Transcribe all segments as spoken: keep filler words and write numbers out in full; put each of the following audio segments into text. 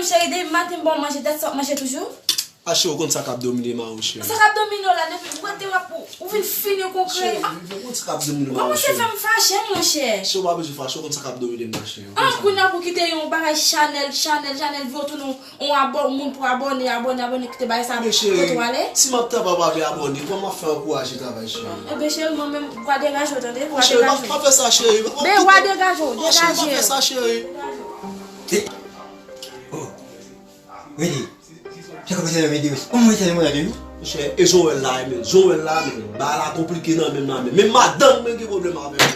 Cheri, depi maten m ba w manje, dat sa w ap manje toujou? A cheri, ou konn sa k ap domine m a ou, cheri. Sa k ap domine w la, depi ou rete w ap, ou vin fini kon kreyòl. Cheri, ou konn sa k ap domine m a ou, cheri. Ou kòmanse fè m fache, monchè. Cheri, ou pa bezwen fache, ou konn sa k ap domine m la, cheri. An, kounye a pou kite yon bagay chanèl, chanèl, chanèl, vye w tounen yon abò-, moun pou abòne, abòne, abòne, kite bagay sa kote w ale. Si m ap travay, w pa vle abòne, kòman m ap fè ankouraje travay, cheri? Ebyen, cheri, mwen menm, w a degaje w, tande? W a degaje w. Cheri, pa fè sa, cheri. Ben, w a degaje w, degaje w. Cheri, pa fè sa, cheri. Rete. Sa k ap pase nan videyo? Kòman rete nan mwen la, wi? Monchè, e jan w wè l la, men. Jan w wè l la, men. Bagay la konplike nan men m la, men. Men madanm mwen gen pwoblèm avè m.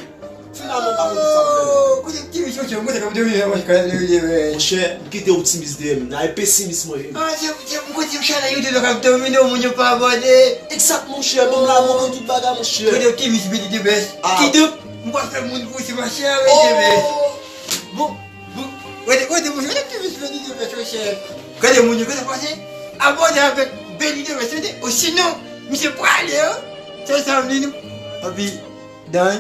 Finalman, m pa konn kisa m fè. Oh, kote Timis, monchè, m kontan k ap domine, monchè, k ap domine, men. Monchè, m kite Optimis dèyè m. Nan e pesimis mwen ye. Ah, se, se, m kontan m chalè yo te k ap domine, moun yo pa abòne. Egzak, monchè, ban m la, mwen konn tout bagay, monchè. Kote Optimis, beni de bèch. Ah. Kidonk, m pral fè moun pou se mache avè de bèch. Bon, bon, rete, rete, monchè, rete, Timis, beni de bèch, monchè. Gade moun yo, gade pase. Abòne avèk beni de bèch, tande. Osinon, misye prale, an. Se sa m di nou. Anpi, dan.